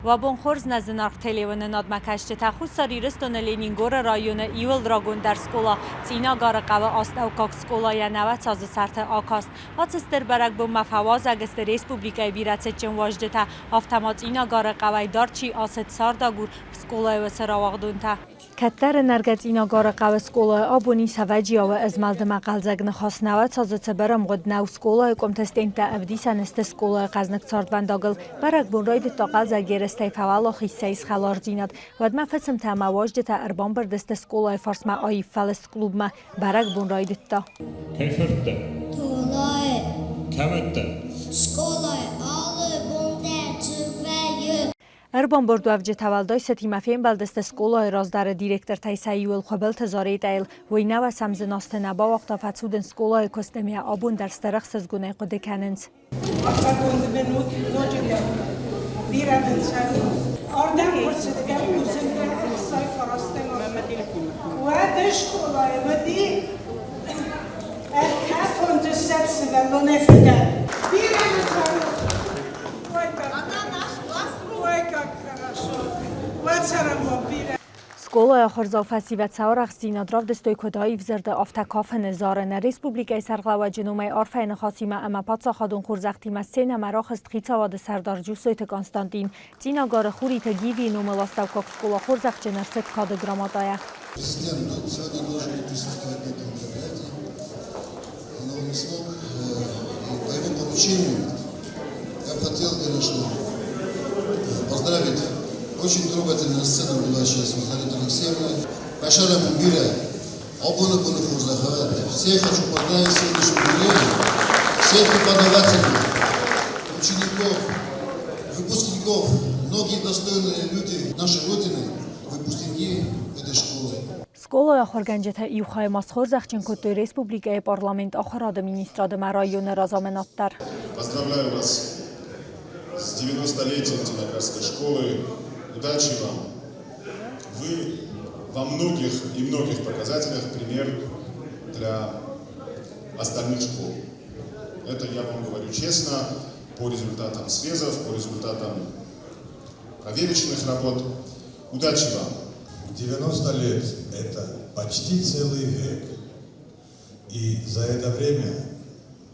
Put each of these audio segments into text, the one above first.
Уӕ бон хорз, нӕ зынаргъ телеуынынадмӕ кӕсджытӕ! Хуссар Ирыстоны Ленингоры районы иууыл рагондӕр скъола Цъинагары хъӕуы астӕуккаг скъолайӕ 90 азы сӕрты акаст. Ацы стыр бӕрӕгбонмӕ фӕуазӕг сты республикӕйы бирӕ цытджын уазджытӕ, афтӕ ма Цъинагары хъӕуӕй дард чи ацыд цардагур, скъолайы уыцы рауагъдонтӕ. Кӕддӕры нӕргӕ Цъинагары хъӕуы скъолайы абон ис ӕвӕджиауы ызмӕлд ӕмӕ хъӕлдзӕг ныхас. 90 азы цыбыр ӕмгъуыд нӕу скъолайы къуымты стендтӕ ӕвдисӕн сты скъолайы хъӕзныг цардвӕндагыл. Бӕрӕгбон райдыдта хъӕлдзӕг ерыстӕй, фӕуӕлахиз сӕ ис хӕлардзинад. Уӕдмӕ фысымтӕ ӕмӕ уазджытӕ ӕрбамбырд сты скъолайы фарсмӕ аив фӕлыст клубмӕ. Бӕрӕгбон райдыдта. Кӕй фырттӕ? Толайы. Кӕмӕттӕ? Скъолайы алы бон дӕр цы вӕййы? Ӕрбамбырдуӕвджытӕ уӕлдай цытимӕ фембӕлдысты скъолайы раздӕры директортӕй сӕ иуыл Хуыбылты Заретӕйыл. Уый нӕуӕсӕм зын азты нӕ бауагъта фӕцудын скъолайы куыст ӕмӕ абон дӕр стыр ӕхсызгонӕй хъуыды кӕнынц. Арфӕгонд мын ут ноджыдӕр. Бирӕ дын цӕрут. Ардӕм куы рцыдтӕн, уыцы 69 азы. Уӕд скъолайы уыди 53 сывӕллонӕй фылдӕр. Бирӕ дын цӕрут. Ой, как, ой, как хорошо. Уӕ цӕрӕнбон бирӕ. Скъолайы ахуырдзау фӕсивӕд сӕ арӕхстдзинад равдыстой куыд аивзӕрдӕ, афтӕ кафыны, зарыны. Республикӕйы сӕргълӕууӕджы номӕй арфӕйы ныхасимӕ ӕмӕ паддзахадон хорзӕхтимӕ сценӕмӕ рахызт хицауады сӕрдар Джусойты Константин. Цъинагары Хуриты Гивийы номыл астӕуккаг скъола хорзӕхджын ӕрцыд кады грамотӕйӕ. Президент сегодня должен был присутствовать на этом мероприятии, но он не смог. По его поручению я бы хотел, конечно, поздравить. Очень трогательная сцена была сейчас у Зареты Алексеевны. Большая бирӕ, абоны боны хорзӕх Всех хочу поздравить с сегодняшним юбилеем, всех преподавателей, учеников, выпускников, многие достойные люди нашей Родины, выпускники этой школы. Скъолайы ахуыргӕнджытӕ иу хайы ма схорзӕхджын кодтой республикӕйы парламент, ахуырады министрады ӕмӕ районы разамынад дӕр. Поздравляю вас с 90-летием Цъинагарской школы. Удачи вам! Вы во многих и многих показателях пример для остальных школ. Это я вам говорю честно, по результатам срезов, по результатам проверочных работ. Удачи вам! 90 лет – это почти целый век. И за это время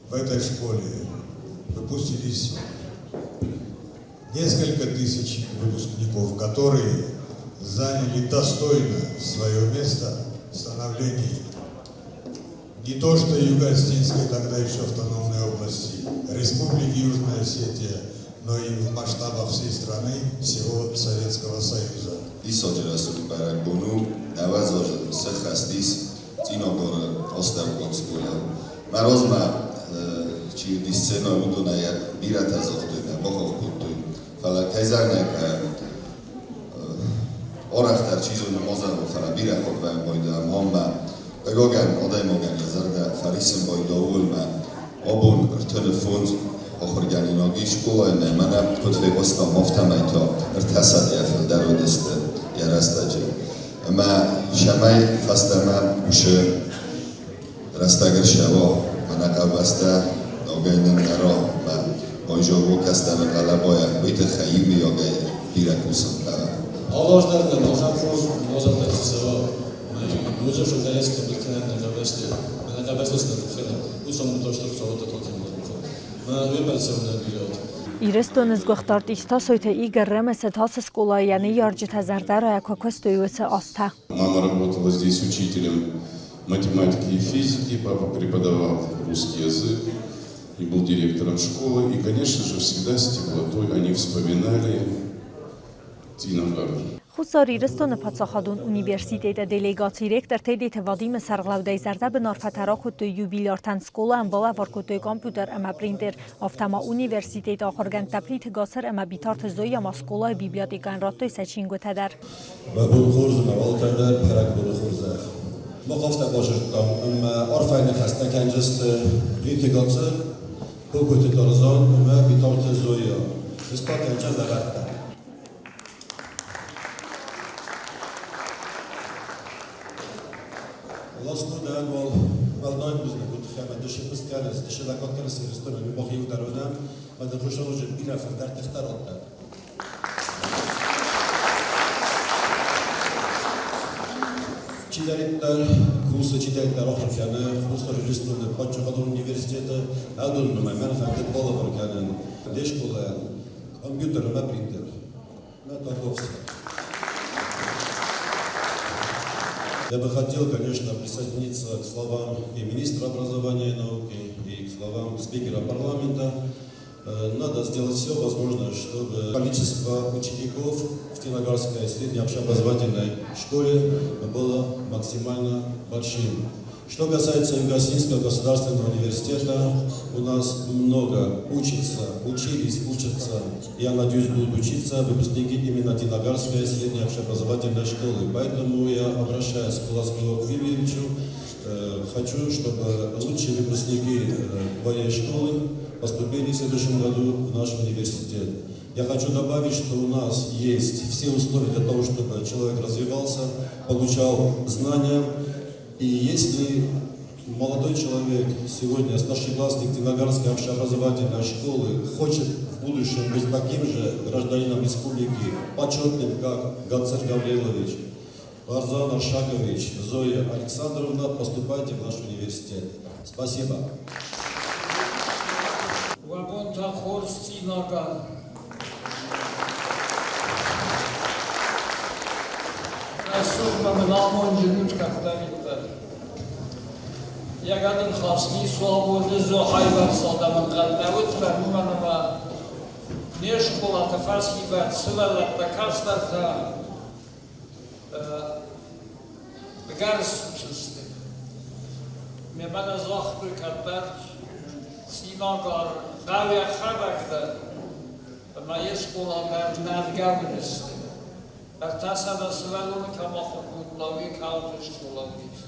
в этой школе выпустились несколько тысяч выпускников, которые заняли достойно свое место в становлении не то что Юго-Осетинской, тогда еще автономной области, Республики Южная Осетия, но и в масштабах всей страны, всего Советского Союза. Диссаджы рӕсугъд бӕрӕгбон у, 90 азы сӕххӕст ис Цъинагары астӕуккаг скъола. Мӕ размӕ чи уыди сценӕ, уыдонӕй бирӕтӕ загътой мӕ бахахх кодтой, фӕлӕ кӕй зӕгъын арӕхдӕр чи зоны ма зӕгъон, фӕлӕ бирӕ хатт вӕййӕм байдайӕм аммӕ. Хъыгагӕн, адӕймагӕн йӕ зӕрдӕ фӕриссын байдайы ууыл мӕ абон 35 ахуыргӕнинаг ис скъолайы мӕ мӕнӕ куыд фехъуыстам, афтӕмӕй та 300-йӕ фылдӕр уыдысты йӕ рӕстӕджы. Ӕмӕ цӕмӕй фӕстӕмӕ уыцы рӕстӕг ӕрцӕуа, мӕнӕ къабӕзтӕ ногӕй ныннӕра ӕмӕ байзӕуа кӕстӕры хъӕлӕбайӕ, уый тыххӕй иумӕйагӕй бирӕ кусын хъӕуы. Алы аз дӕр нӕм ахӕм хорз мадзӕлттӕ куы цӕуа, ноджы фылдӕр ӕрцыд кӕнӕм нӕ къабӕзты, мӕнӕ къабӕзты цы нӕ кӕнӕм, уыцы амондтӕ стыр Хуыцауы тотемы рухы. Мӕнӕ уе бӕлццӕуы нӕ бирӕ уыд. Ирыстоны сгуыхт артист Тасойты Игорь Ремесы Тасы скъолайы йӕ ныййарджытӕ зӕрдӕрайӕ куы куыстой, уыцы азтӕ. Мама работала здесь учителем математики и физики, папа преподавал русский язык и был директором школы. И, конечно же, всегда с теплотой они вспоминали Цъинагар. Хуссар Ирыстоны паддзахадон университеты делегацийы ректор Тедеты Вадимы сӕргълӕудӕй зӕрдӕбын арфӕтӕ ракодтой юбиляртӕн скъолайӕн балӕвар кодтой компьютер ӕмӕ принтер, афтӕ ма университеты ахуыргӕндтӕ Плиты Гацыр ӕмӕ Битарты Зоя ма скъолайы библиотекӕйӕн радтой сӕ чингуытӕ дӕр. Мӕ бон хорз ӕмӕ алкӕдӕр бӕрӕгбоны хорзӕх. Мах афтӕ базыдтам, ӕмӕ арфӕйы ныхӕстӕ кӕндзысты Плиты Гацыр, Кокойты Тарзан ӕмӕ Битарты Зоя. Ӕз та кӕнджын лӕвӕрттӕ. Ласкудӕн уал уӕлдай бузныг уыд ӕмӕ дысы куыст кӕныс, дысы лӕггад кӕныс Ирыстонӕн, уый мах иу дӕр уынӕм, ӕмӕ дын Хуыцауы бирӕ фылдӕр тыхтӕ раттӕд. Чидӕриддӕр кусы, чидӕриддӕр ахуыр кӕны Хуссар Ирыстоны паддзахадон университеты, адонмӕ мӕн фӕнды балӕвар кӕнын де скъолайӕн компьютер ӕмӕ принтер. Мӕ Таковский. Я бы хотел, конечно, присоединиться к словам и министра образования и науки, и к словам спикера парламента. Надо сделать все возможное, чтобы количество учеников в Цинагарской средней общеобразовательной школе было максимально большим. Что касается Юго-Осетинского государственного университета, у нас много учатся, учились, учатся, я надеюсь, будут учиться выпускники именно Цинагарской средней общеобразовательной школы. Поэтому я обращаюсь к Лазгу Квибиевичу, хочу, чтобы лучшие выпускники твоей школы поступили в следующем году в наш университет. Я хочу добавить, что у нас есть все условия для того, чтобы человек развивался, получал знания. И если молодой человек сегодня, старшеклассник Цинагарской общеобразовательной школы, хочет в будущем быть таким же гражданином республики, почетным, как Гацер Гаврилович, Барзан Аршакович, Зоя Александровна, поступайте в наш университет. Спасибо. Уӕ бонтӕ хорз, Цъинагар! Рӕсугъд ӕмӕ мын амондджын ут кӕддӕриддӕр. Йӕ гӕдыныхас ницуал уыд, зохайбӕрц адӕм ӕнхъӕлмӕ уыдтӕн, уымӕн ӕмӕ не скъолаты фӕсивӕд, сывӕллӕттӕ, кӕстӕртӕ ӕгӕр сусу сты. Мемӕ нӕ загътой кӕддӕр Цъинагар хъӕу йӕхӕдӕг дӕр ӕмӕ йе скъола дӕр нӕргӕ уыдысты. 300 сывӕллоны кӕм ахуыр кодта, уый кӕуылты скъола уыдис.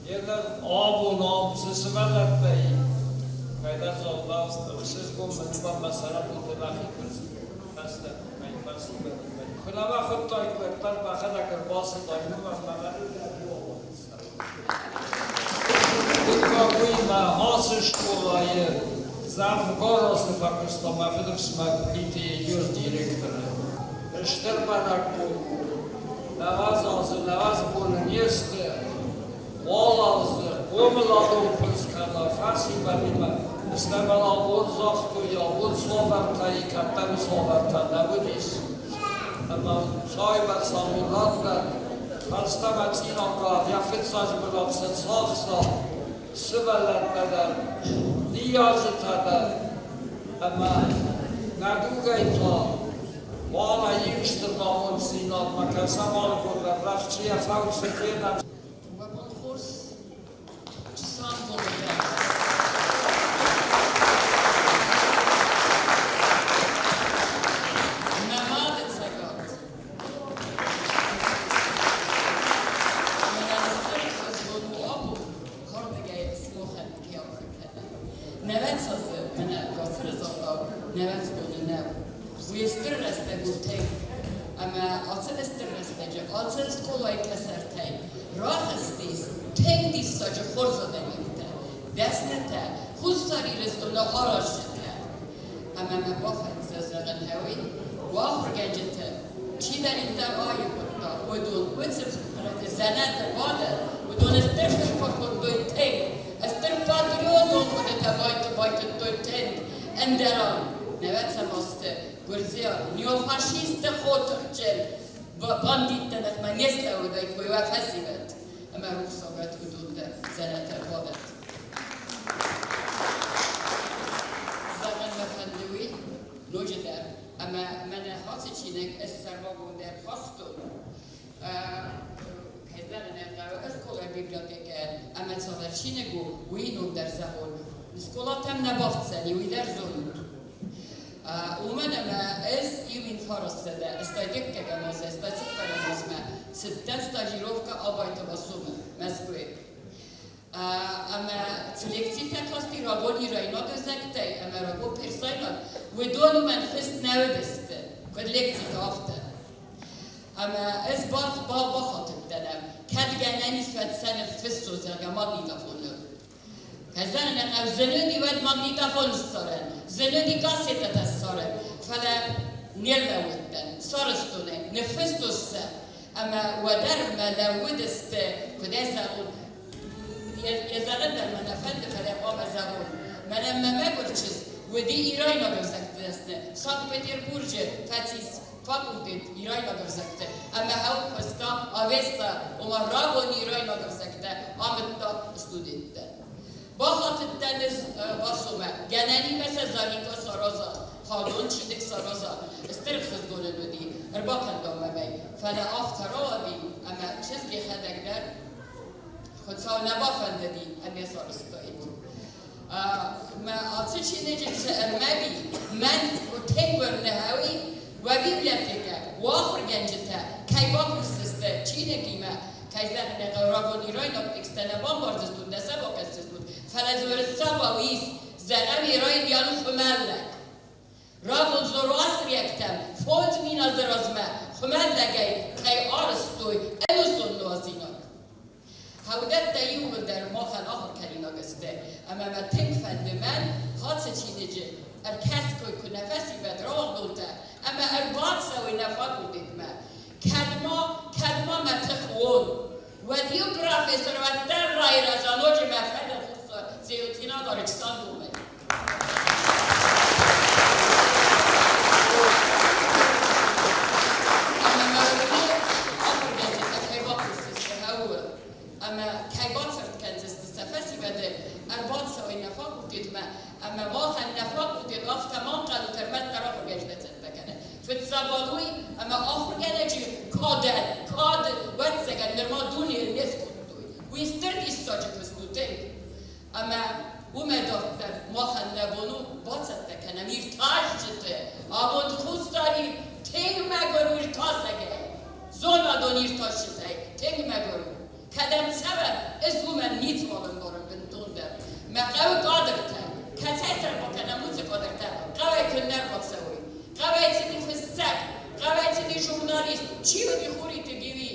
Еныр абон ам цы сывӕллӕттӕ и, кӕйдӕр загъта, ӕхсызгон мын уымӕн мӕ цӕрӕнбонты мӕхи куыст фӕстӕ кӕй фӕсивӕдимӕ. Куы нӕ мӕ хуыдтаид, уӕддӕр мӕхӕдӕг ӕрбацыдаин, уымӕн мӕ мӕ Дыккаг уый мӕ ацы скъолайы дзӕвгар азты фӕкуыста мӕ фыдыфсымӕр Плиты Егор директоры. Стыр бӕрӕгбон у. 90 азы 90 боны не сты. Уал азы хъомыладон куыст кӕна фӕсивӕдимӕ, стӕй мӕн абон загътой, абон цавӕртӕ и, кӕддӕр цавӕртӕ нӕ уыдис. Ӕмӕ цайбӕрц абон радтӕд, фӕстӕмӕ Цъинагар йӕ фыццаджы бынат цы цахса, сывӕллӕттӕ дӕр, ныййарджытӕ дӕр ӕмӕ нӕ дугӕй та хъуамӕ иу стыр амонддзинадмӕ кӕсӕм алы дӕр, рӕхджы йӕ фӕуд цы фенӕм. Уӕ бон хорз, Чысангомы Мӕ мады цӕгат. Мӕнӕн стыр ӕхсызгон у абон ардыгӕй сымахӕн ке арфӕ кӕнӕн. 90 азы мӕнӕ Гацыры загъдау 90 боны нӕу. Уый стыр рӕстӕг у тынг. Ӕмӕ ацы стыр рӕстӕджы ацы скъолайы кӕсӕртӕй рахызтис тынг диссаджы хорз адӕймӕгтӕ, дӕснытӕ, Хуссар Ирыстоны аразджытӕ. Ӕмӕ мӕ бафӕнддзӕ зӕгъын ӕуый, уӕ ахуыргӕнджыты чидӕриддӕр аивгъуыдта, уыдон уыцы дзӕнӕты бадӕн, уыдон стыр фыд кодтой тынг, стыр патриотон хъуыдытӕ байтыдтой тынг, ӕндӕрӕн, нӕвӕцӕм азты гуырдзиаг неофашистты хотыхджын бандитты ныхмӕ не слӕууыдаиккой уӕ фӕсивӕд ӕмӕ рухсагӕд уыдон дӕр дзӕнӕты бадӕт. Зӕгъын мӕ фӕнды уый ноджыдӕр, ӕмӕ мӕнӕ ацы чиныг ӕз сӕрмагондӕй хастон, кӕй зӕгъын ӕй хъӕуы, скъолайы библиотекӕйӕн ӕмӕ цавӕр чиныг у, уый ногдӕр зӕгъон. Скъолатӕм нӕ бафтдзӕни, уый дӕр зонут. Уымӕн ӕмӕ ӕз иу инфарастсӕдӕ ӕстай дыккӕгӕм азы, 84-ӕм азмӕ цыдтӕн стажировкӕ Абайты Васомӕ, Мӕскуыйы. Ӕмӕ цы лекцитӕ касти рагон ирайнаг ӕвзӕгтӕй ӕмӕ рагон персайнаг, уыдон уымӕн фыст нӕ уыдысты, куыд лекцитӕ, афтӕ. Ӕмӕ ӕз бахатыдтӕн ӕм, кӕд гӕнӕн ис, уӕд сӕ ныффыссон, зӕгъгӕ, магнитофоныл. Кӕзӕнӕн зынуыди уӕд магнитофон ссарӕн, зынуыди кассетӕтӕ ссарӕн, фӕлӕ не рлӕууыдтӕн, сарӕзтон ӕй, ныффыстон сӕ. Ӕмӕ уӕддӕр мӕ лӕууыдысты, куыдӕй зӕгъон, йӕ зӕгъын дӕр мӕ нӕ фӕнды, фӕлӕ хъуамӕ зӕгъон. Мӕнӕ мӕ мӕгуыр чызг уыди ирайнаг ӕвзӕгты дӕсны, Санкт-Петербурджы фӕцис факультет ирайнаг ӕвзӕгты ӕмӕ хӕу куыста Авеста, ома рагон ирайнаг ӕвзӕгтӕ амыдта студенттӕн. Бахатыдтӕн ӕз Васомӕ, гӕнӕнимӕ сӕ Заринка сараза, хӕдон чиныг сараза, стыр ӕхсызгон ын уыди, ӕрбакӕндам мӕм ӕй. Фӕлӕ афтӕ рауади, ӕмӕ чызг йӕхӕдӕг дӕр Хуыцау нӕ бафӕндыди ӕмӕ сарӕзтаид. Мӕ ацы чиныджы цы ӕрмӕг и, мӕн тынг нӕ хъӕуы, уӕ библиотекӕ, уӕ ахуыргӕнджытӕ кӕй бакусдзысты чиныгимӕ, кӕй зӕгъын ӕй хъӕуы, рагон ирайнаг тексттӕ нӕ бамбардзыстут, нӕ сӕ бакӕсдзыстут, фӕлӕ дзы уырыссагау ис, зӕгъӕм, ирайнаг хуымӕллӕг. Рагон зороастриӕгтӕм 5000 азы размӕ хуымӕллӕгӕй кӕй арызтой ӕнусон нуазинаг. Уыдӕттӕ иууылдӕр махӕн ахуыркӕнинаг сты, ӕмӕ мӕ тынг фӕнды мӕн ацы чиныджы ӕркӕсгой куы нӕ фӕсивӕд рауагъдонтӕ ӕмӕ ӕрбацӕуой нӕ факультетмӕ. Кӕд ма, кӕд ма мӕ тых уон, уӕд иу профессор уӕддӕр райрӕза ноджы мӕ фӕдыл Зеутинаг Александрумӕ. Ӕмӕ мӕ уырны, ахуыргӕнджытӕ кӕй бакусдзысты хъӕуы ӕмӕ кӕй бацырд кӕндзысты сӕ фӕсивӕды ӕрбацӕуой нӕ факультетмӕ ӕмӕ махӕн нӕ факультет афтӕ ма ӕнхъӕлут, ӕрмӕстдӕр ахуыргӕнджытӕ цӕттӕ кӕны. Фыццаг уал уый, ӕмӕ ахуыргӕнӕджы кадӕн, кад, ӕвӕццӕгӕн, нырма дунейыл не скодтой. Уый стыр диссаджы куыст у тынг. Ӕмӕ уымӕй дарддӕр махӕн нӕ бон у бацӕттӕ кӕнӕм иртасджыты. Абон Хуссар Ир тынг мӕгуыр у иртасӕгӕй, зонадон иртасджытӕй тынг мӕгуыр у. Кӕдӕм цӕуӕм, ӕз уымӕн ницыуал ӕмбарын бынтондӕр. Мӕ хъӕуы кадртӕ, кӕцӕй сӕ рбакӕнӕм уыцы кадртӕ, хъӕуӕй куыннӕ ӕрбацӕуой. Хъӕуӕй цыди фыссӕг, хъӕуӕй цыди журналист, чи уыди Хуриты Гиви,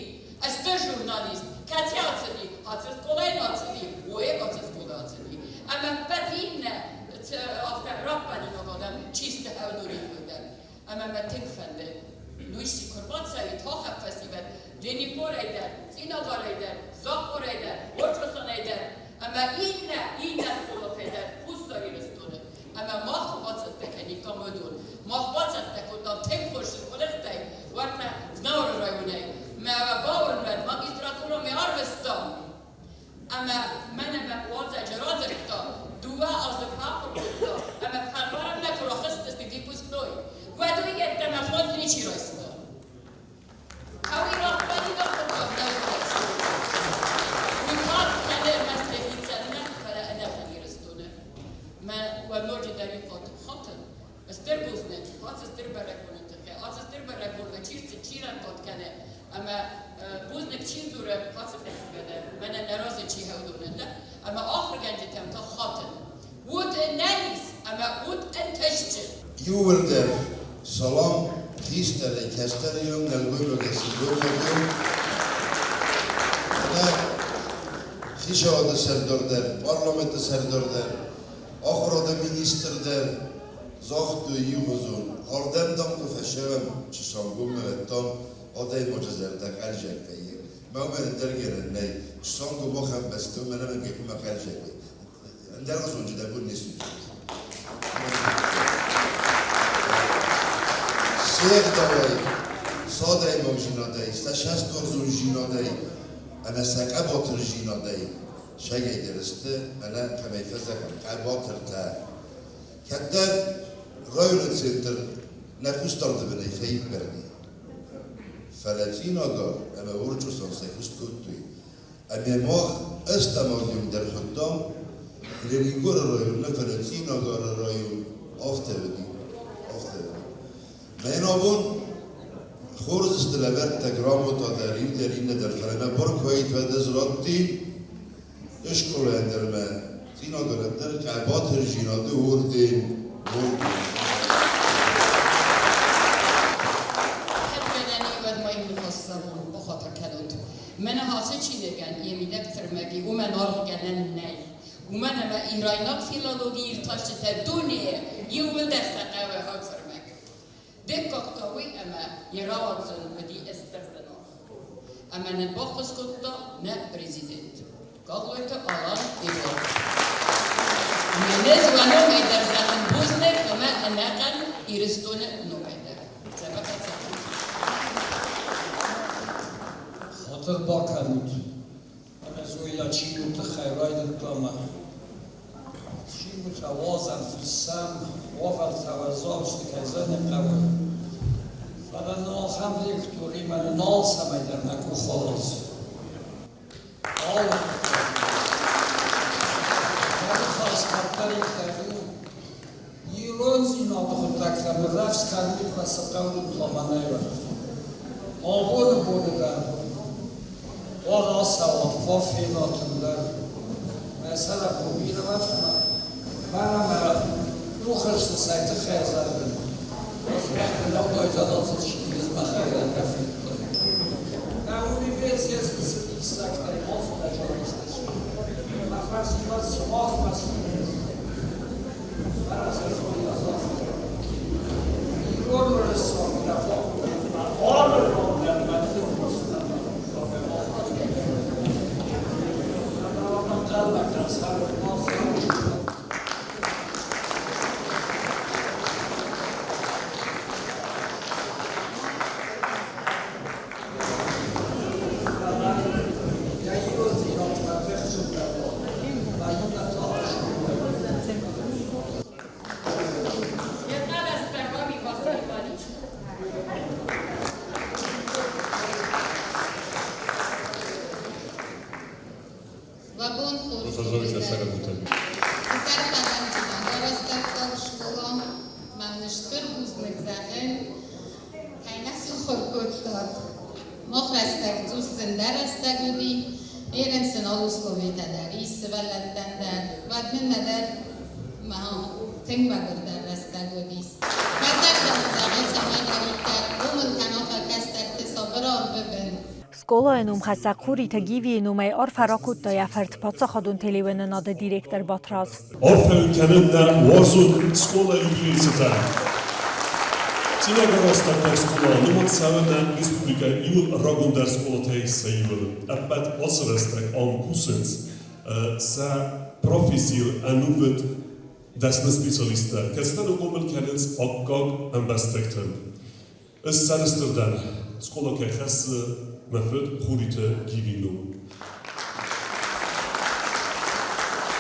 Стыр журналист, кӕцы ацыди, ацы скъолайы ацыди, уое ацы скъола ацыди. Ӕмӕ ӕппӕт иннӕ афтӕ раппӕлинаг адӕм чи сты ӕвдуринвылдӕр. Ӕмӕ мӕ тынг фӕнды, ну исчи куы рбацӕуид, ахӕм фӕсивӕд Леникорӕй дӕр, Цъинагарӕй дӕр, Захъорӕй дӕр, Орчъосанӕй дӕр ӕмӕ иннӕ иннӕ скъолатӕй дӕр Хуссар Ирыстоны. Ӕмӕ мах бацӕттӕ кӕниккам уыдон. Мах бацӕттӕ кодтам тынг хорз скъолӕгтӕй, уӕртӕ Знауыры районӕй. Мӕ бауырнӕд, магистратурӕмӕ арвыстам. Ӕмӕ мӕнӕ мӕ уалдзӕджы радзырдта, 2 азы фӕахуыр кодта ӕмӕ фӕлварӕнмӕ куы рахызтысты выпускной, уӕд уый йеддӕмӕ фондз ничи райста. Хъӕуи раппӕлинаг хъуыддаг нӕ уыдаид. Уый кад кӕны ӕрмӕст йӕхицӕн нӕ, фӕлӕ ӕнӕхъӕн Ирыстоны. Мӕ уӕ ноджыдӕр иу хатт хатын, стыр бузныг, ацы стыр бӕрӕгбоны тыххӕй, ацы стыр бӕрӕгбонмӕ чи рцыд, чи рӕнхъад кӕны, ӕмӕ бузныг чи дзуры ацы фӕсивӕдӕн, мӕнӕ нӕ разы чи хӕудонӕн дӕ, ӕмӕ ахуыргӕнджытӕм та хатын. Ут ӕнӕниз ӕмӕ ут ӕнтыстджын! Иууылдӕр салам хистӕрӕй кӕстӕрӕй нӕлгоймагӕй сылгоймагӕй ӕмӕ хицауады сӕрдар дӕр, парламенты сӕрдар дӕр, ахуырады министр дӕр загътой иугъуызон, ардӕм, дам, куы фӕцӕуӕм Чысангоммӕ, уӕд, дам, адӕймаджы зӕрдӕ хъӕлдзӕг вӕййы. Мӕ уымӕн ӕндӕр гӕнӕн нӕй. Чысангом ахӕм бӕстӕ у, мӕнӕ мӕнгӕй куы мӕ хъӕлдзӕг вӕййы. Ӕндӕр зонджы дӕ бон не суыдзӕн. Се гъдауӕй, сӕ адӕймагдзийнадӕй, сӕ цӕстуарзондзийнадӕй ӕмӕ сӕ хъӕбатырдзийнадӕй сӕгӕйдӕр сты мӕнӕ кӕмӕй фӕзӕгъӕм, хъӕбатыртӕ. Кӕддӕр районы центр нӕ хъусдарды бынӕй фӕиппӕрди. Фӕлӕ Цъинагар ӕмӕ Орчъосан сӕ куыст кодтой. Ӕмӕ мах ӕстӕм дӕр хуыдтам Ленингоры район, нӕ фӕлӕ Цъинагары район афтӕ уыди, афтӕ уыди. Мӕн абон хорз сты лӕвӕрттӕ, грамота дӕр, иу дӕр, иннӕ дӕр, фӕлӕ мӕ бар куы уаид, уӕд ӕз радтин скъолайӕн дӕр мӕ Цъинагарӕн дӕр хъӕбатырдзинады орден, орден. Кӕд гӕнӕн и, уӕд ма иу ныхас зӕгъон, бахатыр кӕнут. Мӕнӕ ацы чиныгӕн йе мидӕг фӕрмӕги уымӕн аргъгӕнӕн нӕй. Уымӕн ӕмӕ ирайнаг филологийы иртасджытӕ дунейы иууылдӕр сӕ хъӕуы хауфӕрмӕг. Дыккаг та уый, ӕмӕ йӕ рауадзын уыди стыр зынаргъ. Ӕмӕ нын баххуыс кодта нӕ президент Гаглойты Алан Егор. Ӕмӕ ӕз уӕ номӕй дӕр зӕгъын бузныг ӕмӕ ӕнӕхъӕн Ирыстоны номӕй дӕр. Дзӕбӕх ацӕут. Хатыр бакӕнут, ӕмӕ Зоя чингуыты тыххӕй райдыдта мӕ чингуытӕ уадзӕм, фыссӕм, уавӕртӕ уӕззау сты, кӕй зӕгъын хъӕуы. Фӕлӕ нын ахӕм лекторимӕ нын алцӕмӕй дӕр нӕ къух аразы. Алы Мӕ ныхас кӕддӕриддӕр у, ирондзинады хъуыддӕгтӕ ныррӕвдз кӕнут мӕ цы хъӕуы пламанӕйвӕрд. Абоны боны дӕр уал ацӕуӕд фенатын дӕр. Мӕ сӕраппон бирӕ мӕнӕ мӕ рухсты цӕй тыххӕй зӕгъын. Уӕ бон хорз. Стыр бузныг зӕгъын, кӕй нӕ сахуыр кодтат. Мах рӕстӕг цъус зындӕр рӕстӕг уыди, ерын сын алы условитӕ дӕр ис сывӕллӕттӕн дӕр. Уӕд нын нӕдӕр тынг мӕгуырдӕр рӕстӕг уыдис. Мӕ зӕрдӕ уын зӕгъы, цӕмӕйдӕриддӕр хъомыл кӕна кӕстӕрты сабыр арвы бын. Скъолайы номхӕссӕг Хуриты Гивийы номӕй арфӕ ракодта йӕ фырт, паддзахадон телеуынынады директор Батрадз. Арфӕ кӕнын нӕ уарзон скъолайы юбилейцытӕн. Цъинагары астӕуккаг скъола нымад цӕуы нӕ республикӕйы иуыл рагондӕр скъолатӕй сӕ иуыл. Ӕппӕт ацы рӕстӕг ам кусынц сӕ профессийыл ӕнувыд дӕсны специалисттӕ, кӕцытӕ хъомыл кӕнынц аккаг ӕмбӕстӕгтӕн. Ӕз сӕрыстыр дӕн, скъола кӕй хӕссы мӕ фыд Хуриты Гивийы ном.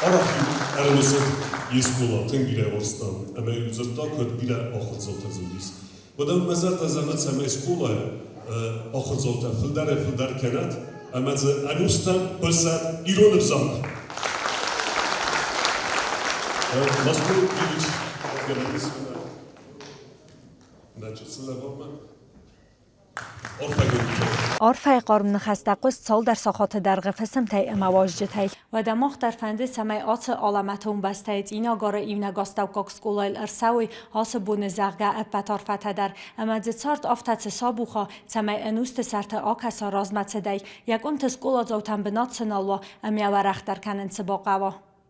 Арӕх-иу ӕрымысыд йе скъола, тынг бирӕ уарзта ӕмӕ-иу дзырдта, куыд бирӕ ахуырдзаутӕ дзы уыдис. Уӕдӕ мӕ зӕрдӕ зӕгъы, цӕмӕй скъолайы ахуырдзаутӕ фылдӕрӕй-фылдӕр кӕнӕт ӕмӕ дзы ӕнустӕм хъуысӕд ирон ӕвзаг. Мӕскуы Ильич гӕнӕн ис. Арфӕйы хъарм ныхӕстӕ хъуыст цалдӕр сахаты дӕргъы фысымтӕй ӕмӕ уазджытӕй. Уӕдӕ мах дӕр фӕнды, цӕмӕй ацы алӕмӕтон бӕстӕйы Цъинагары иунӕг астӕуккаг скъолайыл ӕрцӕуой ацы боны, зӕгъгӕ, ӕппӕт арфӕтӕ дӕр. Ӕмӕ дзы цард афтӕ цы сабуха, цӕмӕй ӕнусты сӕрты акӕса размӕцыдӕй, йӕ къуымты скъоладзаутӕн бынат цы нал уа, ӕмӕ уӕрӕхдӕр кӕнын цы бахъӕуа.